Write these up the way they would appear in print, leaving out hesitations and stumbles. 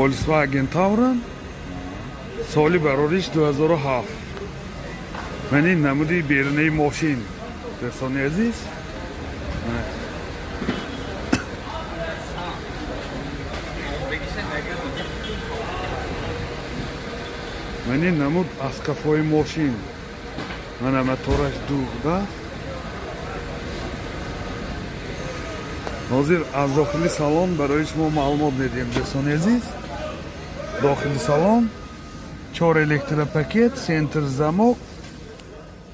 Volkswagen Tauran соли барориш 2007. Ман ин намуди берунаи мошин, дӯстони азиз. Ман ин намуд аз қафои мошин. Мана мотораш дур. Ҳозир аз дохили салон барои шумо маълумот медиҳем, дӯстони азиз. Дохили салон чор электропакет, центр замок,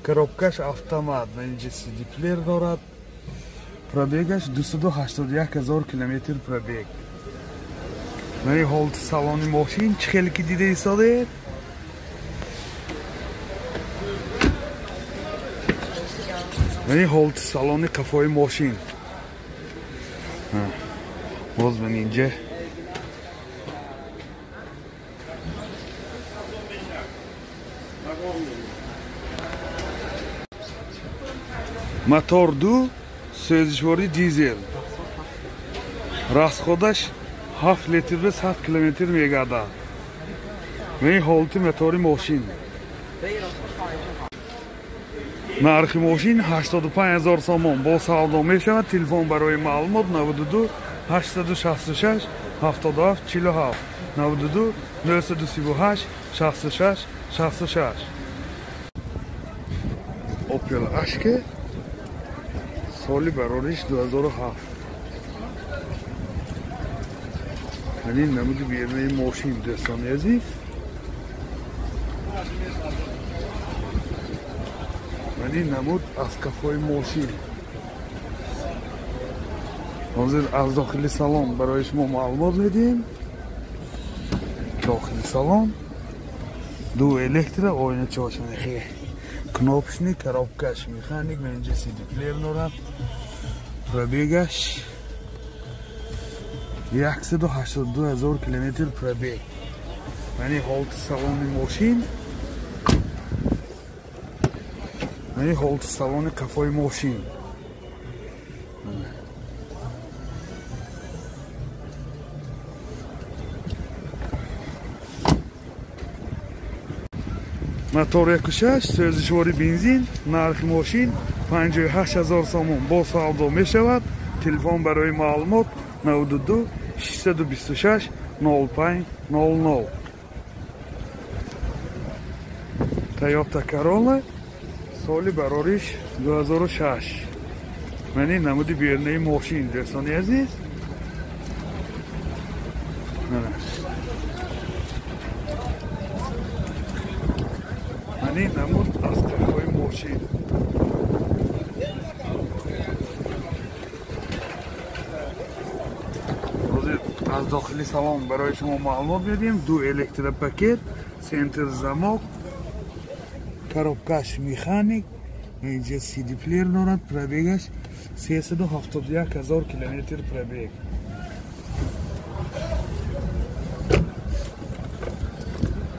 коробкаш автомат, ва инҷа CD плеер дорад. Пробегаш 281 ҳазор километр пробег. Мани ҳолати салони мошин чӣ хеле ки дида истодед. Мани ҳолати салони қафои мошин. Боз ман инҷа мотор ду, сӯзишворӣ дизел. Расходаш 7 литр ба 100 километр мегардад. Мани ҳолати мотори мошин. Нархи мошин 85 ҳазор сомон бо савдо мешавад. Телефон барои маълумот 92 866 77 47 92 938 66 66. Opel Ashke соли барориш 2007. Ман ин намуди берунаи мошин, дӯстони азиз. Ман ин намуд аз қафои мошин. Ҳозир аз дохили салон барои шумо маълумот медиҳем. Дохили салон ду электро, оиначаҳош кнопочный, коробкаш механик, ва инҷа CD плеер дорад. Пробегаш 182 ҳазор километр пробег. Мани ҳолати салони мошин. Мани ҳолати салони қафои мошин. Мотор 1.6, сӯзишвори бензин, нархи мошин 58 ҳазор сомон бо савдо мешавад. Телефон барои маълумот 92 626 05 00. Toyota Corolla соли барориш 2006. Ман ин намуди берунаи мошин, дӯстони азиз. Ман ин намуд аз қафои мошин. Ҳозир аз дохили салон барои шумо маълумот медиҳем. Ду электропакет, центр замок, коробкаш механик, инҷа CD плеер дорад. Пробегаш 371 ҳазор километр пробег.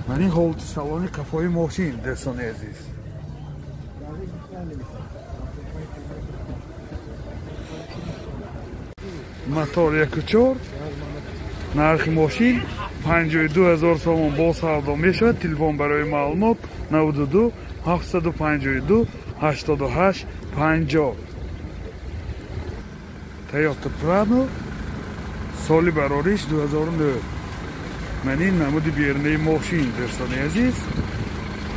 Ман ин ҳолати салони қафои мошин, дӯстони азиз. Мотор 1.4, нархи мошин 52 ҳазор сомон бо савдо мешавад. Телефон барои маълумот 92 752 88 50. Toyota Prado соли барориш 2009. Ман ин намуди берунаи мошин, дӯстони азиз.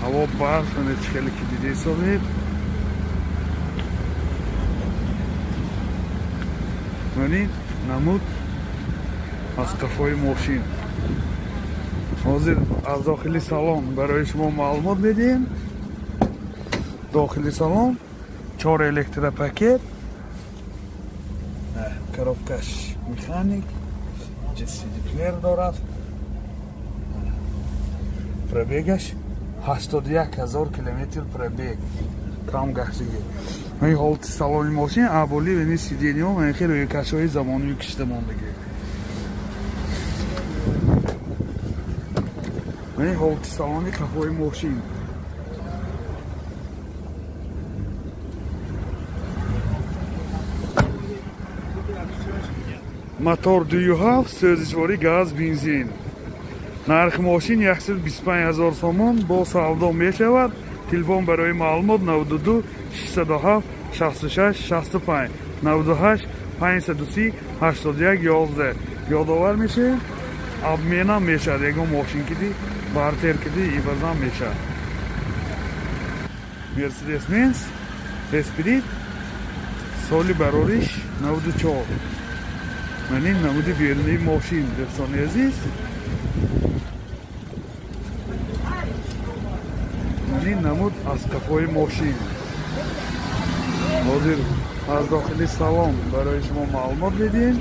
Ҳаво барф, мана чӣ хеле ки дида истодед. Ман ин намуд аз қафои мошин. Ҳозир аз дохили салон барои шумо маълумот медиҳем. Дохили салон чор электропакет, коробкаш механик, CD плеер дорад. Пробегаш 81 ҳазор километр пробег. Кам гаштагӣ. Ман ҳолати салони мошин аболи ва ин сидениҳо ман хеле рӯйкашҳои замонавӣ кишида мондагӣ. Ман ҳолати салони қафои мошин. Мотор 2.7, сӯзишворӣ газ, бензин. Нархи мошин 125 000 сомон бо савдо мешавад. Телефон барои маълумот 92 607 66 65 98 530 81 11. Ёдовар мешавем, обменам мешавад, ягон мошин киди бартер киди ивазам мешавад. Мерседес Бенз Esprit соли барориш 94. Ман ин намуди берунии мошин, дӯстони азиз. Ман ин намуд аз қафои мошин. Ҳозир аз дохили салон барои шумо маълумот медиҳем.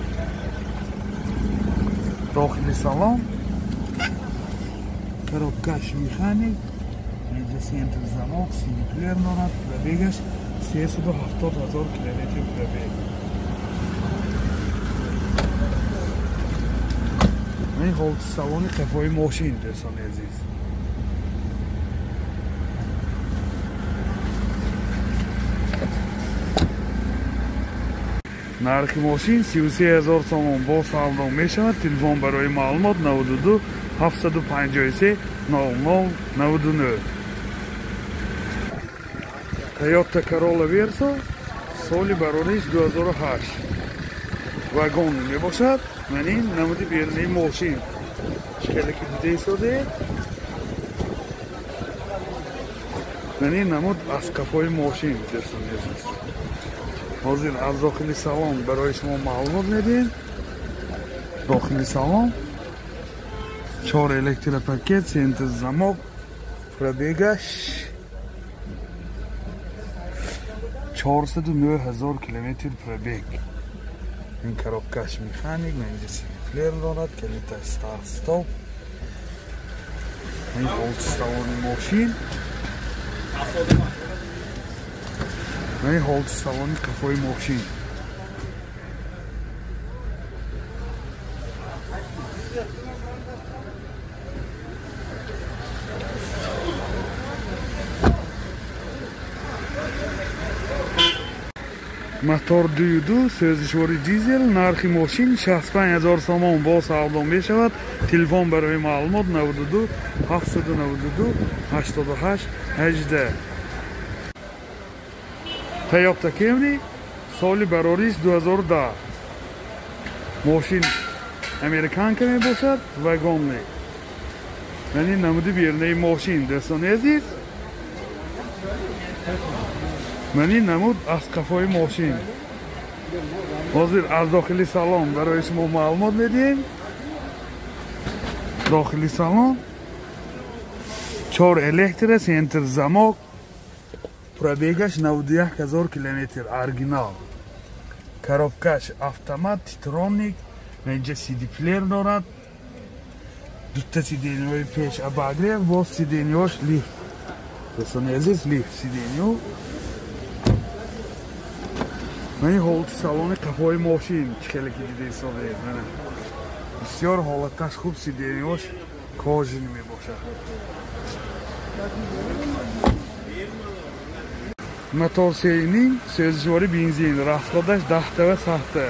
Дохили салон коробкаш механик, инҷа центр замок, синиплер дорад, пробегаш 370 000 километр пробег. Ин ҳолати салони қафои мошин, дӯстони азиз. Нархи мошин 33 000 сомон бо савдо мешавад. Телефон барои маълумот 92 753 00 99. Toyota Corolla Verso соли барориш 2008. Вагон мебошад. Ман ин намуди берунии мошин. Хеле ки дида истодед. Ман ин намуд аз қафои мошин, дӯстони азиз. Ҳозир аз дохили салон барои шумо маълумот медиҳем. Дохили салон 4 электропакет, центр замок, пробегаш 409 000 километр пробег. Ин коробкаш механик, инҷа синиплер дорад, калиташ старт стоп. Ин ҳолати салони мошин. Ин ҳолати салони қафои мошин. Мотор 2.2 сӯзишвори дизел, нархи мошин 65 000 сомон бо савдо мешавад. Телефон барои маълумот 92 792 88 18. Toyota Camry соли барориш 2010. Мошин американка мебошад, вагонный. Ман ин намуди берунаи мошин, дӯстони азиз. Ман ин намуд аз қафои мошин. Ҳозир аз дохили салон барои шумо маълумот медиҳем. Дохили салон 4 электро, центр замок, пробегаш 91 000 километр, оригинал. Коробкаш автомат, титроник, инҷа CD-плеер дорад. Дута сиденьҳои пеш обогрев, боз сиденьҳош лифт. Дӯстони азиз, лифт сиденьҳо. Ман ин ҳолати салони қафои мошин чӣ хеле ки дида истодед. Мана бисёр ҳолаташ хуб, сиденьҳош кожини мебошад. Мотор 3.5 сӯзишвори бензин, расходаш 10 сахта.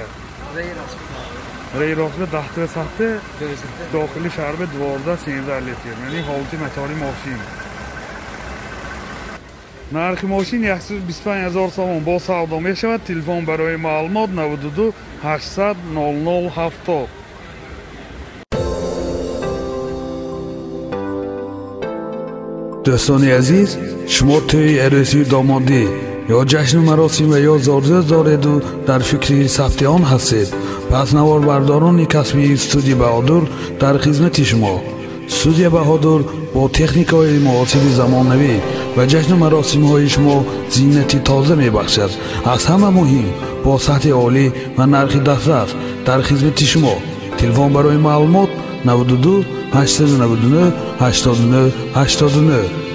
Рей ростда 10 сахта, дохили шаҳр 12-13 литр. Ман ин ҳолати мотори мошин. Нархи мошин 125 000 сомон бо савдо мешавад. Телефон барои маълумот 92 800 00 70. Дӯстони азиз, шумо тӯи арӯсии домодӣ ё ҷашну маросим ва ё зорзӯз дореду дар фикри сабти он ҳастед, пас наворбардорони касбии студия Баҳодур дар хизмати шумо. Студия Баҳодур бо техникаҳои муосири замонавӣ ва ҷашну маросимҳои шумо зинати тоза мебахшад. Аз ҳама муҳим, бо сатҳи олӣ ва нархи дастрас дар хизмати шумо. Телефон барои маълумот 92 899 89 89.